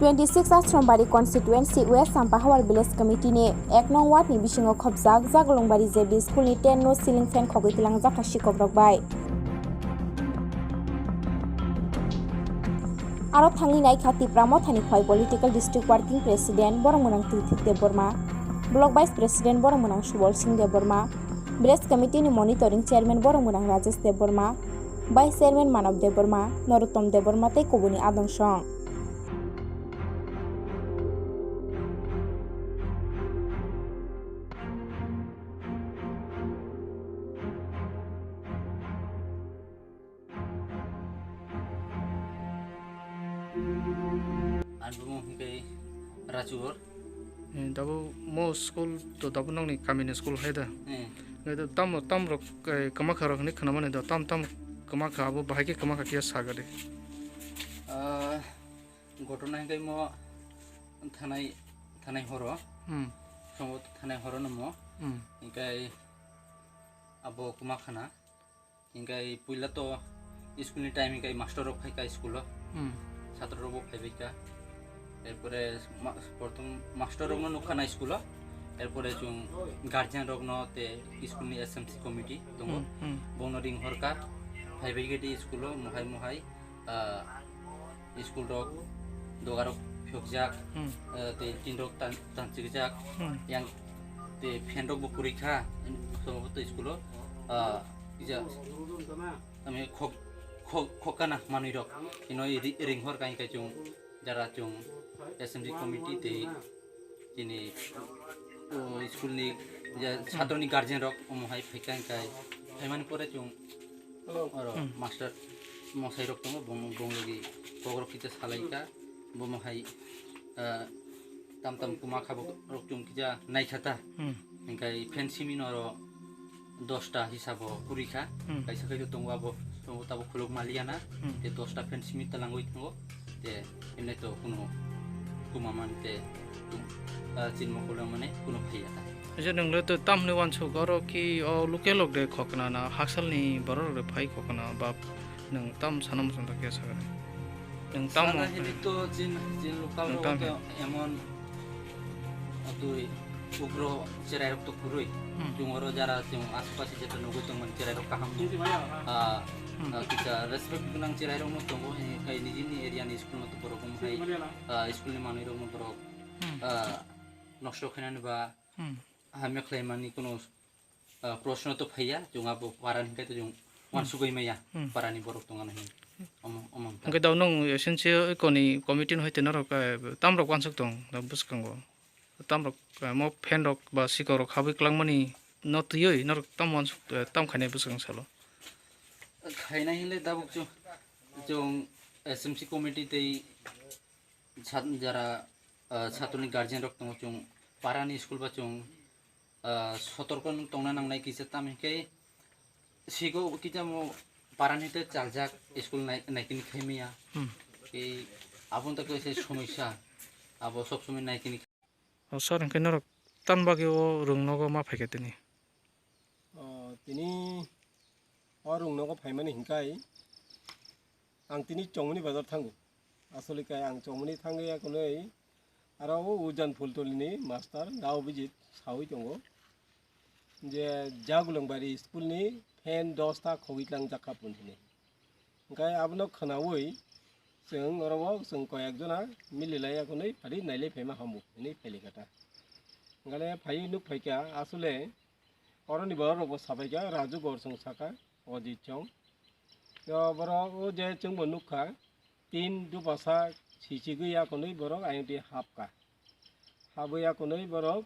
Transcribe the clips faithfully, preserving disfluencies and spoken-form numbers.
Twenty six Ashrombari constituency West Sampahawar village committee ni ek nong ward ni bisingo khobjak Jagulungbari J B school ni ten no ceiling fan khogwi twilangjak kha sikok rok bai. Aro thangwi naikha Tipra Mothani Khwai Political District Working President Boromgwnang Tirthik Debbarma, Block Vice President Boromgwnang Subol Singh Debbarma, Village Committee ni Monitoring Chairman Boromgwnang Rajesh Debbarma, Vice Chairman Manav Debbarma, Narottam Debbarma tei kubuni adong song. Ani bumung hwnkhe Rachuhor. Eh, dabo mo school to dabo nokni kamini school hai da. Eh. Ngai da tamo, tam rok, eh, kwma kha rok hinwi khwnamani da, tam tam kwma kha, abo bahai khe kwma kha khe saga de. Ah, gotona hwnkhe mo thanai, thanai horo. Hmm. Somo thanai horo no mo. Hmm. Hwnkhe abo kwma khana. Hingkai puila to school ni time hingkai master rok phaika school o. Hmm. Chhatro rok bo phaibaika. Erpore ma-, prothom master rok no nukha na school o. Erpore chwng guardian rok no te school ni S M C committee tongo. Hmm, hmm. Bono ring horka. Phaibaika di school o mohai mohai, ah, school rok doga rok phiyokjak, hmm, eh, tei tin rok tan-, tanchikjak, hmm, yang tei fan rok bo kwrwi kha, sobo to school o, ah, kisa, ami khok, khok, khokana manwi rok, ino ri-, ring hor kai kai chwng, jara chwng S M C committee tei chini, o, school ni je chhatro ni guardian rok omo hai phai kai kai phaimani pore chwng Oro, hmm, master mosai rok tongo, bong, bong logi kok rok kisa salai ka, bomo hai, ah, tam tam kuma kha bo rok chwng kisa nai kha ta. Hmm. Hingkai fan simi no oro dosta hisabo kwrwi kha, hmm, kaisa kaisa tongo abo, tongo tabo khuluk maliya na, hmm, te dosta fan simi talangwi tongo. Te, himlai to kuno kuma man te, tum-, ah, chinmo kolong mane kuno phaiya ta. Acha nwng le to tamni wansuk oro ki o local rok de khokna na haksalni borok rok de phai khokna ba nwng tam sana muchung ta khe sakani. Nwng tam sana hini to chin, chin local nwng rok tam to he. Emon atui ugro cherai rok to kurui. Hmm. Chwng oro jara chwng asupasi jeta nugui tongmani cherai rok kaham. Ah, hmm, ah, kisa respect gwnang cherai rok no tongo, eh, kai nijini area ni school no to borok wng hai, ah, school ni manwi rok no borok, hmm, ah, nosto khainani ba, hmm, hamya khlaimani kuno, ah, proshno to phaiya, chwng abo para ni hwnkhe to chwng, hmm, wansugwi maya, hmm, para ni borok tongana hin. Omo, omo wngkha. Hwnkhe daw nwng S N C koni committee no hai tei norok, eh, tam rok wansuk tong da bwskango. Tam rok, eh, mo fan rok ba sikok rok habwi kwlangmani no twiwi norok tam wansuk, eh, tam khainai bwswk salo. Khainai hinle tabuk chwng, chwng S M C committee tei sat-, jara, eh, chhatro ni guardian rok tongo chwng para ni school ba chwng, eh, sotorko no tongna nangnai kisa tam hinkhe sigo kisa mo para ni te chaljak school nai-, naikini khaimaya. Hmm. Tei aboni ta kaisa somosya abo sob somoi naikini. O sir, hwnkhe norok tam bagwi o rwng nogo ma phaikha tini? O, tini o rwng nogo phaimani hinkhai ang tini Chongmoni bazar thango. Asole kai ang Chongmoni thangwi akonoi aro o Ujan Phultulini master Dao Bijit sawi tongo je Jagulongbari school ni fan dosta khogwi tlangjak kha pun hinwi. Hwnkhe abono khwnaui chwng oro o chwng koyek jona mililai akonoi phari nailai phaima hamu hinwi phailaikha ta. Hwnkhe phaiwi nuk phaikha asole oroni borok rokbo sabaikha Raju Gorsong saka Ojit Chong. To borok o je chwngbo nukha tin dupasa sichigwi akonoi borok ayangdi hapkha. Habwi akonoi borok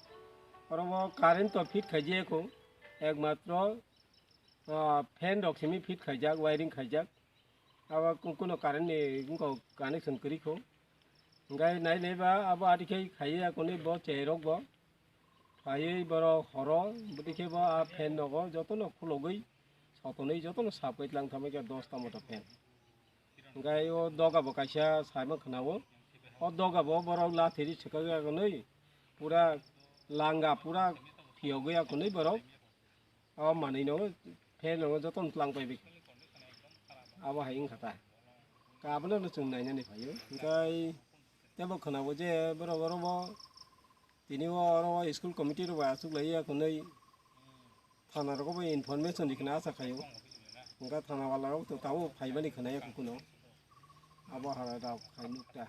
oro o current to fit khaijak kho, ekmatro, ah, fan rok simi fit khaijak, wiring khaijak. Abo ku-, kuno current ni wngkha connection kwrwi kho. Hwnkhe nai nai ba abo ati khai khaiwi akonoi bo cherok bo. Phaiwi borok horo bwtwi khe bo a fan nogo jotono khulogwi sotonwi jotono sap kai tlang thamwi khe dosta moto fan. Hwnkhe o doga bo kaisa saimang khwnao. O doga bo borok lathi ri swkagwi agonwi pura langa pura phiyogwi agonwi borok o manwi no fan no jotono tlang pai bi. Abo hai wngkha ta. Ka abono no chwng nainani phaio. Hwnkhe Tebo khwnabo je borok oro bo tini o oro o school committee rok bai achuk lai ya khwnwi thana rogo bo information di khna asa khaio. Wngkha thana wala rok to tabo phaimani khna ya kuno. Abo hara rok khai nukta.